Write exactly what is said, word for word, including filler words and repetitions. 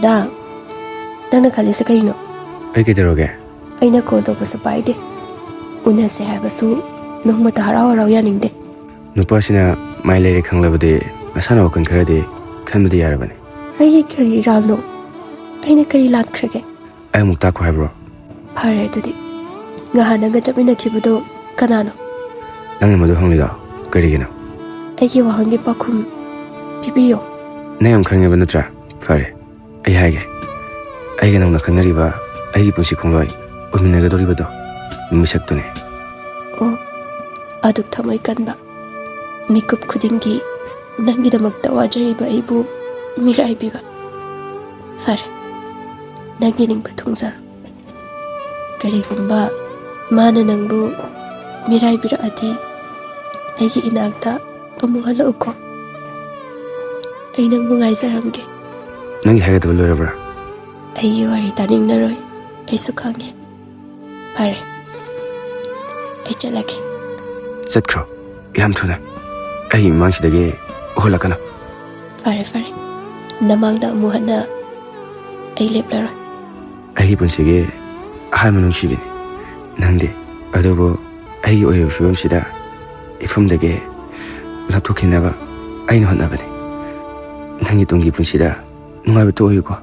ꯗꯥ, ꯅꯪꯅ ꯈꯜꯂꯤꯁꯦ ꯀꯩꯅꯣ? ꯑꯩ ꯀꯩꯗꯧꯔꯒꯦ? ꯑꯩꯅ ꯀꯣꯜ ꯇꯧꯕꯁꯨ ꯄꯥꯏꯗꯦ, ꯎꯅꯁꯦ ꯍꯥꯏꯕꯁꯨ ꯅꯣꯡꯃꯇ ꯍꯔꯥꯎ ꯍꯔꯥꯎ ꯌꯥꯅꯤꯡꯗꯦ꯫ ꯅꯨꯄꯥꯁꯤꯅ ꯃꯥꯏ ꯂꯩꯔꯦ ꯈꯪꯂꯕꯗꯤ ꯅꯁꯥꯅ ꯋꯥꯈꯜ ꯈꯔꯗꯤ ꯈꯟꯕꯗꯤ ꯌꯥꯔꯕꯅꯤ꯫ ꯑꯩꯒꯤ ꯀꯔꯤ ꯏꯔꯥꯜꯅꯣ? ꯑꯩꯅ ꯀꯔꯤ ꯂꯥꯟꯈ꯭ꯔꯒꯦ? ꯑꯩ ꯑꯃꯨꯛ ꯇꯥꯛꯈꯣ ꯍꯥꯏꯕ꯭ꯔꯣ? ꯐꯔꯦ ꯑꯗꯨꯗꯤ, ꯉꯍꯥꯟ ꯅꯪꯒ ꯆꯠꯃꯤꯟꯅꯈꯤꯕꯗꯣ ꯀꯅꯥꯅꯣ? ꯅꯪꯅ ꯃꯗꯨ ꯍꯪꯂꯤꯗꯣ ꯀꯔꯤꯒꯤꯅꯣ? ꯑꯩꯒꯤ ꯋꯥꯍꯪꯒꯤ ꯄꯥꯎꯈꯨꯝ ꯄꯤꯕꯤꯌꯣ꯫ ꯅꯪ ꯌꯥꯝ ꯈꯪꯉꯦꯕ ꯅꯠꯇ꯭ꯔꯥ? ꯐꯔꯦ, ꯑꯩ ꯍꯥꯏꯒꯦ꯫ ꯑꯩꯒ ꯅꯧꯅ ꯈꯪꯅꯔꯤꯕ ꯑꯩꯒꯤ ꯄꯨꯟꯁꯤ ꯈꯣꯡꯂꯣꯏ ꯑꯣꯏꯃꯤꯟꯅꯒꯗꯧꯔꯤꯕꯗꯣ ꯃꯤꯁꯛꯇꯨꯅꯦ꯫ ꯑꯣ, ꯑꯗꯨꯛ ꯊꯃꯣꯏ ꯀꯟꯕ, ꯃꯤꯀꯨꯞ ꯈꯨꯗꯤꯡꯒꯤ ꯅꯪꯒꯤꯗꯃꯛꯇ ꯋꯥꯖꯔꯤꯕ ꯑꯩꯕꯨ ꯃꯤꯔꯥꯏꯕꯤꯕ꯫ ꯐꯔꯦ, ꯅꯪꯒꯤ ꯅꯤꯡꯕ ꯊꯨꯡꯖꯔꯣ꯫ ꯀꯔꯤꯒꯨꯝꯕ ꯃꯥꯅ ꯅꯪꯕꯨ ꯃꯤꯔꯥꯏꯕꯤꯔꯛꯑꯗꯤ, ꯑꯩꯒꯤ ꯏꯅꯥꯛꯇ ꯑꯃꯨꯛ ꯍꯜꯂꯛꯎꯀꯣ꯫ ꯑꯩ ꯅꯪꯕꯨ ꯉꯥꯏꯖꯔꯝꯒꯦ꯫ ꯅꯪꯒꯤ ꯍꯥꯏꯒꯗꯕ ꯂꯣꯏꯔꯕ꯭ꯔꯥ? ꯑꯩꯒꯤ ꯋꯥꯔꯤ ꯇꯥꯅꯤꯡꯂꯔꯣꯏ, ꯑꯩꯁꯨ ꯈꯪꯉꯦ꯫ ꯐꯔꯦ, ꯑꯩ ꯆꯠꯂꯒꯦ꯫ ꯆꯠꯈ꯭ꯔꯣ, ꯌꯥꯝ ꯊꯨꯅ꯫ ꯑꯩꯒꯤ ꯃꯃꯥꯡꯁꯤꯗꯒꯤ ꯎꯍꯜꯂꯛꯀꯅꯨ꯫ ꯐꯔꯦ, ꯐꯔꯦ, ꯅꯃꯥꯡꯗ ꯑꯃꯨꯛ ꯍꯟꯅ ꯑꯩ ꯂꯦꯞꯂꯔꯣꯏ꯫ ꯑꯩꯒꯤ ꯄꯨꯟꯁꯤꯒꯤ ꯑꯍꯥꯟꯕ ꯅꯨꯡꯁꯤꯕꯤꯅꯤ ꯅꯪꯗꯤ꯫ ꯑꯗꯨꯕꯨ ꯑꯩꯒꯤ ꯑꯣꯏꯔꯤꯕ ꯐꯤꯕꯝꯁꯤꯗ ꯏꯐꯝꯗꯒꯤ ꯂꯥꯞꯊꯣꯛꯈꯤꯅꯕ ꯑꯩꯅ ꯍꯣꯠꯅꯕꯅꯤ꯫ ꯅꯪꯒꯤ ꯇꯨꯡꯒꯤ ꯄꯨꯟꯁꯤꯗ ꯅꯨꯡꯉꯥꯏꯕ ꯊꯣꯛꯎꯀꯣ꯫